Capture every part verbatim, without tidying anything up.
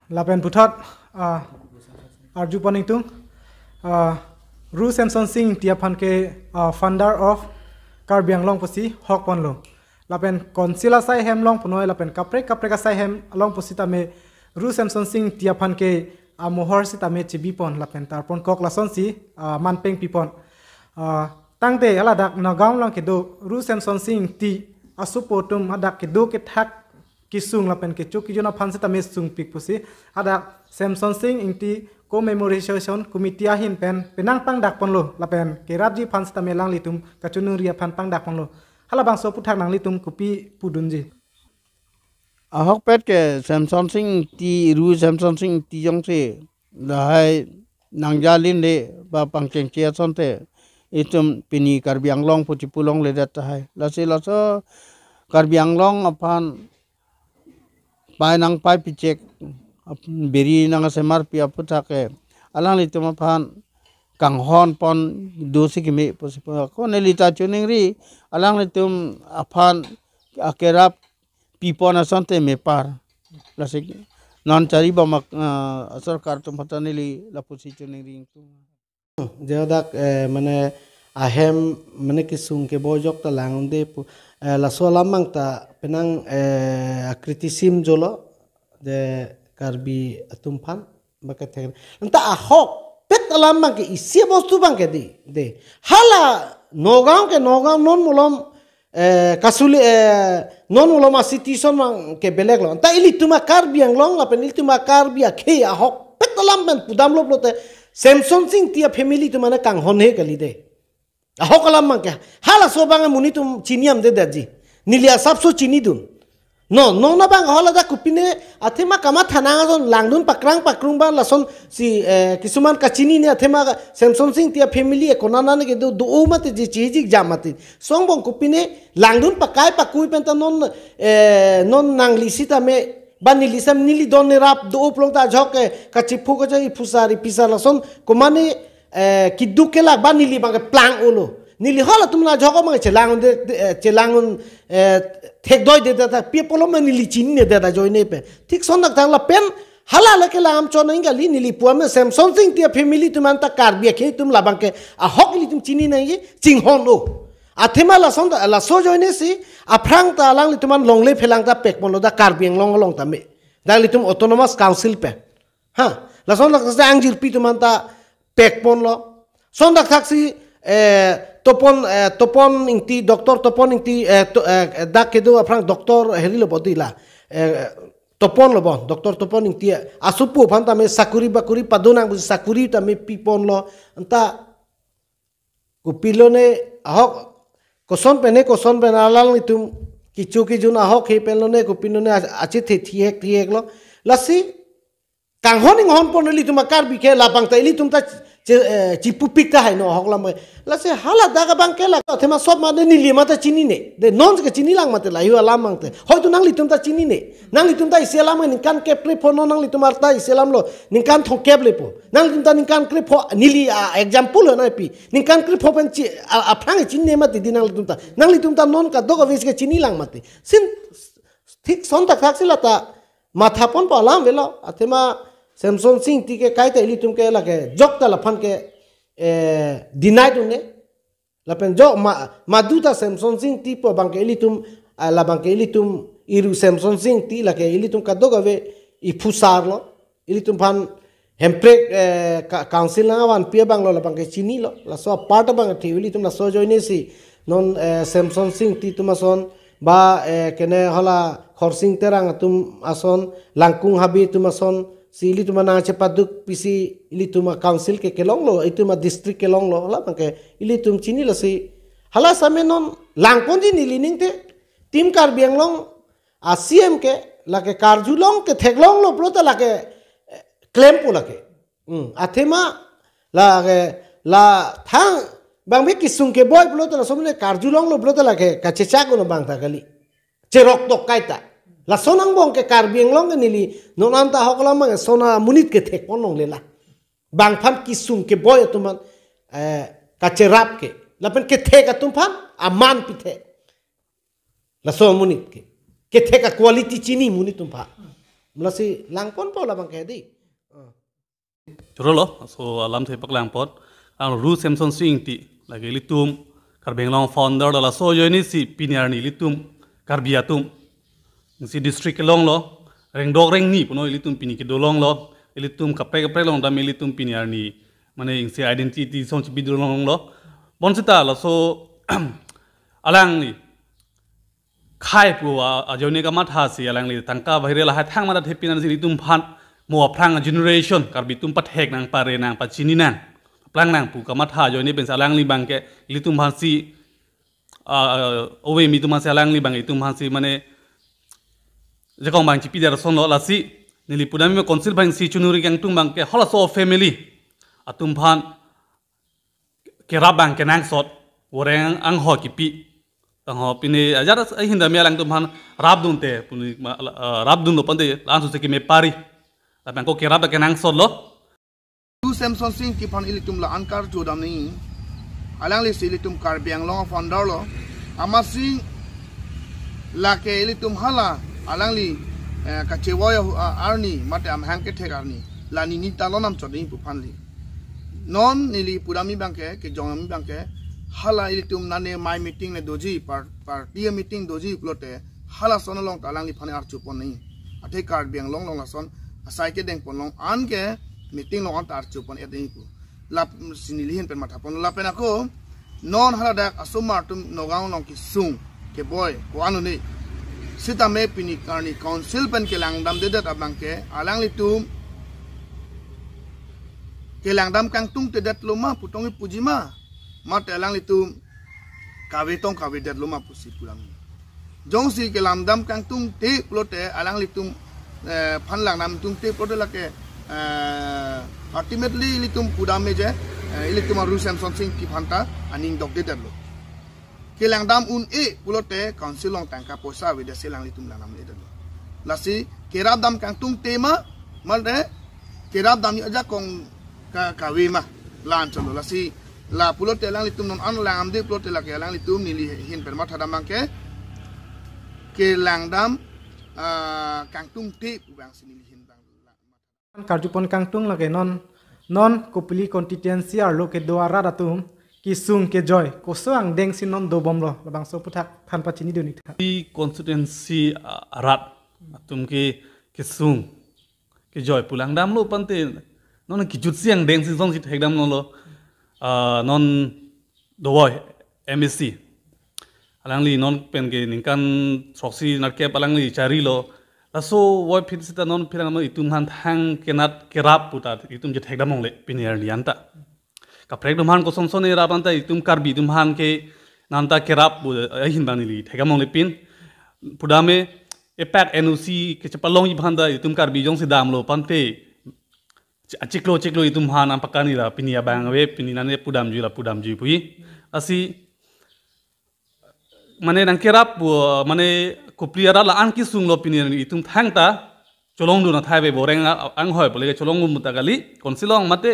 Lapen puthot, ah, arju pon ingtung, ah, Ru Semson Sing Ingti aphan ke, ah, founder of Karbi Anglong pusi hok ponlo. Lapen council asai hem along punoi, lapen kaprek kaprek asai hem along pusitame Ru Semson Sing Ingti aphan ke amohor sitame chibi pon, lapen tarpon kok lasonsi, ah, manpeng pipon. Ah, tangte haladak Nagaon along kedo Ru Semson Sing Ingti asopo atum hadak kedo kethak kesung lapen kecho kejun aphan sitame sungpik pusi hadak Semson Sing Ingti Commemoration Committee ahin pen penang pangdak ponlo, lapen kerapji aphan sitame alanglitum kachiningri aphan pangdak ponlo. Halabangso aputhak nanglitum kopi pudunji? Ahokpet ke Semson Sing Ingti, Ru Semson Sing Ingti jongsi lahai nangjalin de ba pangchengche asonte, itum pini Karbi Anglong pu chipulongledet tahai. Lasi laso Karbi Anglong aphan pai nangpai pichek, ap-, biri nangsemarpi aputhak ke alanglitum aphan kanghon pon dosi kimi pusi pon. Ko neli ta chiningri, alanglitum aphan akerap pipon asonte mepar. Lasi non chari bamak, ah, sorkar atum aphan ta neli lapusi chiningri ingtung. Jeodak, eh, mane ahem, mane kesung keboi ajok ta lang-un-e pu, eh, laso alam abang ta penang, eh, akritisim jolo de Karbi atum aphan ba kethek. Anta ahokpet alam abang ke isi abostu abang ke di, de. Hala Nagaon ke Nagaon, non malom, eh, kasuli, eh, non malom a-situation abang ke belek lo. Anta ilitum a-Karbi Anglong lapen ilitum a-Karbi akhei ahokpet alam pen pudamlo pulote Semson Sing Ingti a-family atum mane kanghon he kali de. Ahok alam abang ke. Halaso abang amonit atum chini amde daji. Neli asapso chinidun. No, no, na abang haladak kopine athema kamatha nang ason langdun pakrang pakrung abang lasonsi, eh, kisuman kachinine athema Semson Sing Ingti a-family e konat nane kedo, do-o mati, je chihijik jam mati. Songbong kopine langdun pakai pakui pen ta non, eh, non nangli sitame ba neli sam neli don nerap do-o pulote ajok ke kachiphu kacha iphusar ipisar lason komane, eh, keduk kelak ba neli abang ke plang-olo. Neli halatum na ajok abang chelang-un-e, eh, chelang-un, eh, thekdoidedet ta pi apotlo ma neli chinine det ajoine pen. Thik son dak thang lapen hala le kelang amchon nang kali, neli pu-an Semson Sing Ingti a-family atum anta Karbi akhei atum labang ke ahok ilitum chini nangji, chinghon-o. Athema lason, laso ajoine si aphrang ta alanglitum an longle phelang ta pek ponlo da Karbi Anglong along tame. Alanglitum Autonomous Council pen. Ha, lason dak sa angjirpi atum anta pek ponlo. Son dak thaksi, eh, Topon, eh, Topon Ingti, Doctor Topon Ingti, eh, to, eh, dak kedo aphrang Doctor Heri lo bodi la. Eh, Topon lo bo, Doctor Topon Ingti, eh, asopo aphan tame sakuri bakuri padonang pusi sakuri tame pi ponlo. Anta kopilone ahok koson pen he koson pen alanglitum kecho kejun ahok he pen lone kopilone a-, achethe thihek thihek lo. Lasi kanghon inghon pon ilitum a-Karbi ke labang ta ilitum ta che-, eh, chipupik tahai no ahok alam ke. Lasi haladak abang ke la athema sop mane neli ma ta chinine. De non ke chini lang mati la yu alam abang te. Hoitu nanglitum ta chinine. Nanglitum ta isi alam ningkan kep krepho, non nanglitum arta isi alam lo ningkan thomkep lepo. Nanglitum ta ningkan krepho, neli a-example lo nangpi. Ningkan krepho pen chi-, a-, aphrang chinine mati di nanglitum ta. Nanglitum ta non kadokave ke chini lang mati. Sin thik son dak thaksi la ta matha ponpo alam avelo. Athema Semson Sing Ingti ke kaita ilitum ke lake jok ta laphan ke, eh, deny dunde. Lapen jo ma, madu ta Semson Sing Ingti pu abang ke ilitum, ah, labang ke ilitum iru Semson Sing Ingti lake ilitum kadokave iphusar lo. Ilitum aphan Hemprek, eh, ka-, council nangvanpi abang lo labang ke chinilo. Laso apart abang athe ilitum laso ajoine si non, eh, Semson Sing Ingti atum ason ba, eh, kene hala Khorsing Terang atum ason, Langkung Habe atum ason si ilitum anang chepaduk pisi ilitum a-council ke kelonglo, itum a-district kelonglo, hala abang ke ilitum chinilo si. Hala same non langponji neli ning te, Team Karbi Anglong a-C M ke lake karjulong ketheklonglo pulote lake, eh, klempo lake. Hmm, athema lake la thang abang be kesung keboi pulote laso mane karjulonglo pulote lake kachechak uno abang ta kali. Cherok tok kaita. Lason angbong ke Karbi Anglong ke neli non anta ahok alam abang sona monit kethek pon longle la. Bang aphan kesung keboi atum aphan, eh, kacherap ke. Lapen kethek atum aphan aman pithe. Laso amonit ke. Kethek a-quality chini monit atum aphan. Lasi langponpo labang ke di. Choro lo, so alamthe paklangpon. Ang Ru Semson Sing Ingti, lake ilitum Karbi Anglong founder lo, laso ajoine si pini arni ilitum Karbi atum, isi district kelong lo, rengdok rengni puno ilitum pini kedo longlo, ilitum kaprek kaprek along dam ilitum pini arni, mane isi identity song chibi do longlo. Bonsita laso alangli khei pu a, ajoine kamatha si alangli tangka bahire lahai thang mata thepin an si ilitum aphan mo aphrang generation Karbi atum pathek nang, pare nang, pachini nang, plang nang pu kamatha ajoine pensi alangli abang ke ilitum aphan si, a, a, ove mi atum aphan si alangli abang itum aphan si mane jakong abang chipi dar ason lo. Lasi neli pudam me council abang si chunuri kangtung abang ke halaso family atum aphan kerap abang kenangsot, voreng angho kipi. Tangho pini ajat ahinda me alangtum aphan rapdunte, puni ma, eh, rapdunlo pante, langsung si keme pari. Tapi angko kerap abang kenangsot lo. Ru Semson Sing Ingti aphan ilitum la-an karju damji. Alangli si ilitum Karbi Anglong founder lo. Amatsi lake ilitum hala alangli, eh, kachevoi, ah, arni, mate amahang kethek arni, la nini ta lonam choding pu aphanli. Non neli pudam abang ke, kejong abang ke, hala ilitum nane mai meeting le doji, par-, party meeting doji pulote, halason along ta alangliphan arjupon nangji. Athe Karbi Anglong along lason asai kedengpon along an ke meeting along an ta arjupon et nangji pu. Lap si neli ahin pen mathapon lapen ako, non haladak asomar atum Nagaon along kesung keboi ko-an un-e. Sitame pini arni council pen kelangdamdedet abang ke, alanglitum kelangdam kangtungtedet lo ma pu tong ipuji ma, mate alanglitum kave tong kavedet lo ma pusi pulang. Jongsi kelangdam kangtungte pulote alanglitum, eh, aphan langdam tungte pulote lake, eh, ultimately ilitum pudam me je, eh, ilitum Ru Semson Sing Ingti aphan ta aning dokdedet lo. Kelangdam un-e pulote council along tangka poisa avedet si alanglitum langdamdedet lo. Lasi kerap dam kangtungte ma, mate kerap dam ajakong ka, kave ma, la-an cholo. Lasi la pulote alanglitum non an langdamde pulote lake alanglitum neli ahin pen mathadam abang ke, kelangdam, ah, kangtungte pu abang si neli ahin abang. Karjupon kangtung lake non, non Kopili constituency arlo kedo arat atum kesung kejoi koso angdeng si non dobomlo, labangso aphuthak than pachinidun ik tha. Kopili constituency, ah, arat atum ke kesung kejoi pu langdamlo pante, non kejutsi angdeng si jongsi thekdam longlo. Ah, non dovoi M A C. Alangli non pen ke ningkan throksi nerkep alangli charilo. Laso voiphit sita non pherangno itum aphan thang kenat kerap puta itum je thekdam longle pini arni anta. Kaprek atum aphan kosonson erap anta itum Karbi atum aphan ke nanta kerap pu ahin abang neli thekdam longle pin. Pudam me epak N O C kechepalongji aphan ta itum Karbi jongsi damlo pante, achiklo chiklo itum aphan ampakan ira pini abang ave, pini nane pudamji la pudamji puji. Lasi mane nangkerap pu, mane Kopili arat la-an kesunglo pini itum thangta cholongdun athai ave, voreng a-, anghoi pule cholongdun ta kali, council along mate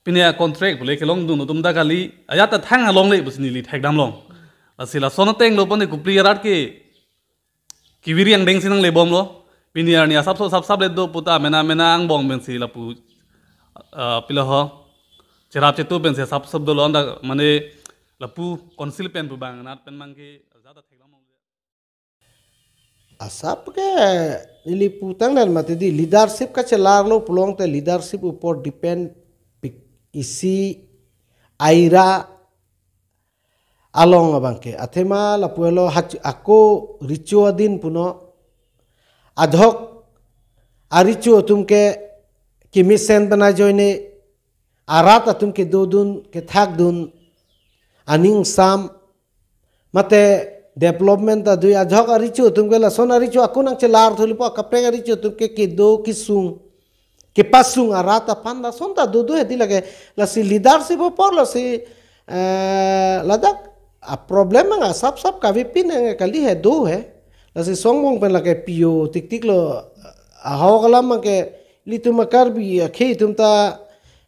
pini a-contract pule kelongdun atum ta kali, ajat ta thang alongle pusi neli thekdam long. Lasi lason atenglo pone Kopili arat ke keviri angdeng si nanglebomlo. Pini arni asapso sapsap le do puta mena mena angbong pensi lapu, ah, pilo ho, cherap chetu pensi sapsap dolo anta mane lapu council pen pu abang nat pen abang ke jada thekdam long. Asap ke neli putang dan mati di leadership kachelarlo pulote leadership upor depend pik isi aira along abang ke. Athema lapu elo hach-, ako recho adin puno. Ajahok arecho atum ke kemesen pen ajoine, arat atum kedodun, kethakdun, aning sam, mate development ta dui ajahok arecho atum ke lason arecho ako nangchelar thulipo, kaprek arecho atum ke kedo kesung kepasung arat aphan lason ta dodo hedi lake. Lasi leadership apor lasi, eh, ladak a-problem abang asapsap kave pin nang kali he do he. Lasi songbong pen lake pio tiktiklo, ahok alam abang ke ilitum a-Karbi akhei atum ta,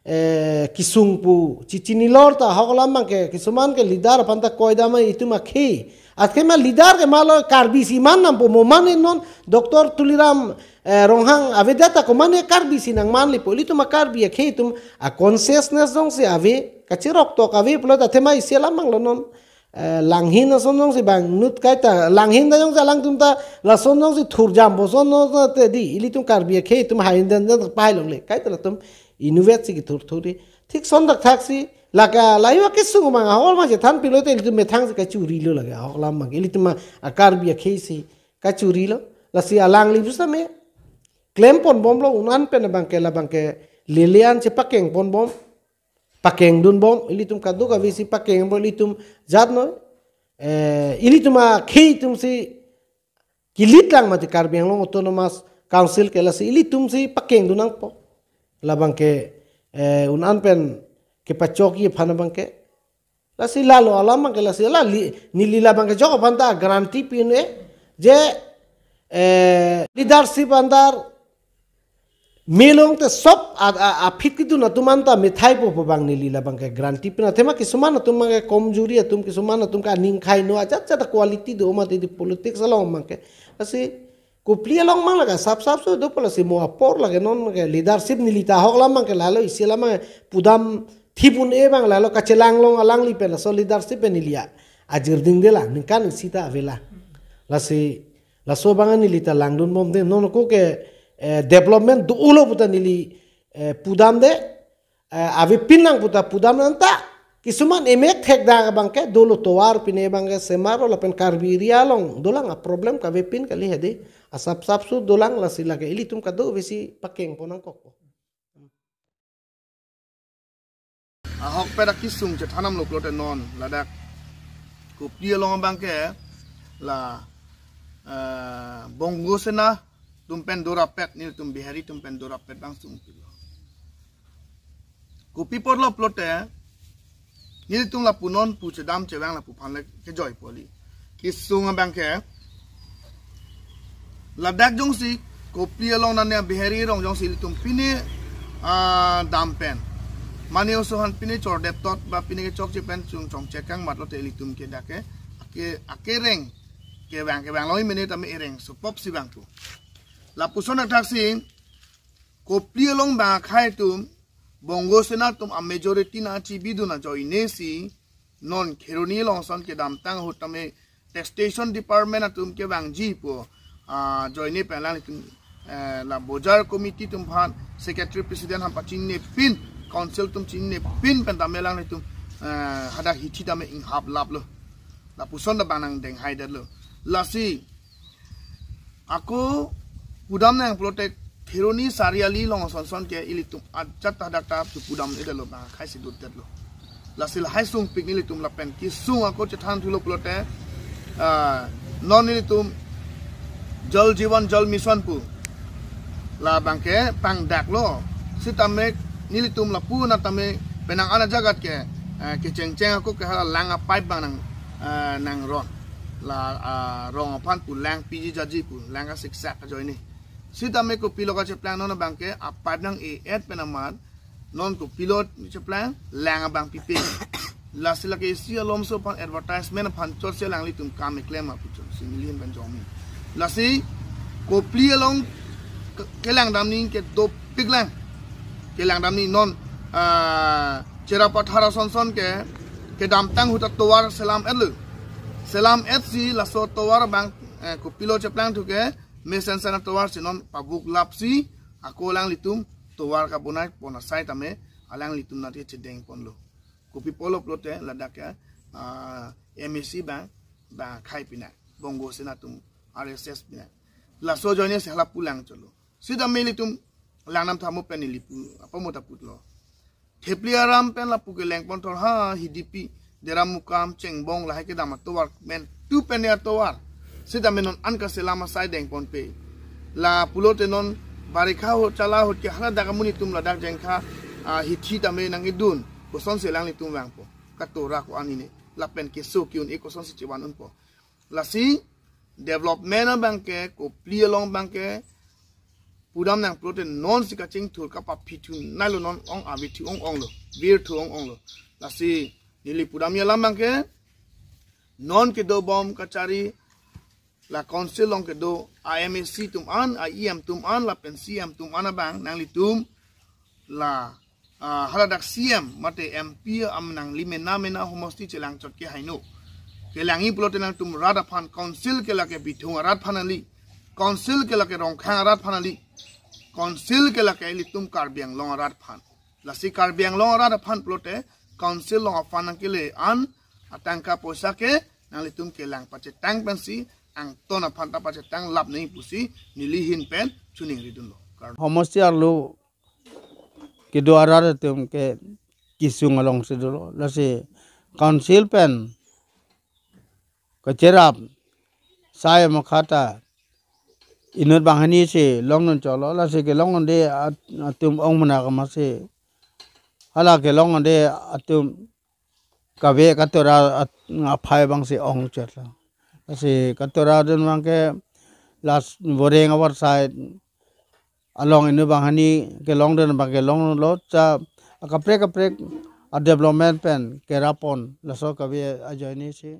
eh, kesung pu chichinilor ta ahok alam abang ke kisuman ke leader aphan ta koidam itum akhei Athema leader ke malo Karbi si man nampo mo mane non Doctor Tuliram eh, Ronghang avedet ako mane Karbi si nangmanlepo. Ilitum a-Karbi akhei atum a-consciousness jongsi ave, kachiroktok ave pulote athema isi alam abang lo non. Eh, langhin ason jongsi bang nut kaita langhin ta jongsi alangtum ta lason jongsi thurjampo ason jongsi te di ilitum Karbi akhei atum hain dan dan pai longle kaita latum inutvet si kethur thuri. Thik ason thakthak si lake lahai kesung abang ahok abang chethan pilote ilitum methang si kachurilo lake ahok alam abang ilitum a-Karbi akhei si kachurilo. Lasi alangli pusitame klempon bomlo un-an pen abang ke labang ke lele an chepakeng pon bom, pakeng dun bom, ilitum kadokave si pakeng bom, ilitum jat noi. Eh, ilitum akhei atum si kilit lang mati Karbi Anglong Autonomous Council ke lasi ilitum si pakeng dun nangpo. Labang ke eh, un-an pen kepachokji aphan abang ke. Lasi lalo alam abang ke lasi la li, neli labang ke jok aphan ta guarantee pin-e je eh, leadership under melong te sob a, a, aphit kedun atum anta methaipo pu abang neli labang ke guarantee pin athema kisuman atum abang ke komjuri atum kisuman atum ke aning khei no ajat ajat quality do mati di politics along abang ke. Lasi kopli along abang lake sap sap so dopo lasi mo apor lake non ke leadership neli ta ahok alam abang ke lalo isi alam abang ke pudam thip un-e abang lalo kachelang long alangli pen laso leadership pen neli a ajirding de la ningkan isi ta avela. Lasi laso abang neli ta langdun bom de non ko ke eh, development do-olo puta neli eh, pudam de eh, avepin lang puta pudam nang ta kisuman emek thekdak abang ke dolo tovar pine abang ke semaro lapen Karbi area along dolang a-problem kavepin kali hedi asap sap su dolang lasi lake ilitum kadokave si pakeng pon nangkokpo. Ahokpet akesung chethan damlo pulote non ladak kopli along abang ke la eh, Bongo Sena atum pen dorapet nelitum Bihari atum pen dorapet abang sungpilo. Kopi apotlo pulote nelitum lapu non pu chedam chevang lapu aphan le kejoi poli. Kesung abang ke ladak jongsi kopli along nane Bihari rong jongsi ilitum pine ah, dam pen mane oso aphan pine chordep tot ba pine kechokche pen chungchong chekang matlote ilitum ke dak ke ake akereng kevang kevang loi mene tame ereng sopop si vangpo. Lapuson athak si kopli along abang akhei atum Bongo Sena atum a-majority nangchibidun ajoine si non Kheroni along ason kedamtang ahut tame taxation department atum kevangji pu ah, ajoine pen alanglitum eh, la bojar committee atum aphan secretary president aphan pachinine pin council atum chinine pin pen tame alanglitum eh, hadak hithi tame inghap laplo. Lapuson ta abang nangdeng haidetlo. Lasi ako pudam nang pulote Kheroni Sariali along ason ason ke ilitum ajat ta dak ta tu pudam edetlo abang akhei si dutdetlo. Lasi lahai sungpik nelitum lapen kesung ako chethan thulo pulote ah, non nelitum Jal Jeevan Jal Mission pu labang ke pangdaklo sitame nelitum lapu na tame penang ana jagat ke eh, kechengcheng ako ke hala lang a-pipe abang nang eh, nangron la ah, rong aphan pu lang piji jaji pu lang kasiksak ajoine. Sitame kopilo kacheplang non abang ke a-pipe nang-e-et pen amat non kopilo cheplang lang abang pipe. Lasi lake isi alomso aphan advertisement aphan chotsi alanglitum kam keklem apuchot si neli ahin pen jongmi. Lasi kopli along ke- kelang damning ke dopik lang. Kelang damning non ah, Cherapathar ason ason ke kedamtang ahut ta tovar selam etlo. Selam et si laso tovar abang eh, kopilo cheplang thu ke mesen sana tovar si non pabuk lap si ako alanglitum tovar kabonai pon asai tame alanglitum nati chedeng ponlo. Kopi apotlo pulote ladak ya ah, M A C abang abang akhei pina Bongo Sena atum R S S pina. Laso ajoine si hala pu lang cholo. Sitame nelitum lang nam thamo pen neli pu apa mo ta putlo. Thepli aram pen lapu keleng pon thor ha Hidipi Deramukam Chengbong lahai kedam atovar pen tu pen atovar. Sitame non an kaselam asai deng ponpe. La pulote non barikha ahut chala ahut ke hala dak amonit atum ladak jengkha ah, hithi tame nang-idun. Kosonsi alanglitum vangpo. Katora ko-an hini. Lapen keso ke-un-e kosonsi chevan unpo. Lasi development abang ke kopli along abang ke pudam nang pulote non si kachingthur kapaphi thu nailo non ong avi thu ong onglo. Vir thu ong onglo. Lasi neli pudamji alam abang ke Non kedobom kachari la council along kedo a MAC atum an, a EM atum an, lapen CEM atum an abang nanglitum la, ah, haladak CEM mate MP amenang limena mena homosti chelangchot ke haino. Kelangji pulote nangtum rat aphan, council ke lake Bithung arat aphan kali. Council ke lake Rongkhang arat aphan kali. Council ke lake ilitum Karbi Anglong arat aphan. Lasi Karbi Anglong arat aphan pulote council along aphan nangkele an atangka poisa ke nanglitum kelang pachetang pensi angton aphan ta pachetang lap nangji pusi neli ahin pen choningridunlo. Homosti arlo kedo arat atum ke kesung alongsi dolo. Lasi council pen kacherap sai amakha ta inut banghini si longdun cholo. Lasi kelongde at-, atum ong mena kama si hala kelongde atum kave katora at-, aphai abang si ong chotlo. Lasi katora dun abang ke last Boreng avar side along inut banghini kelongdun abang ke longlo, cha akaprek kaprek a development pen kerap pon laso kave ajoine si.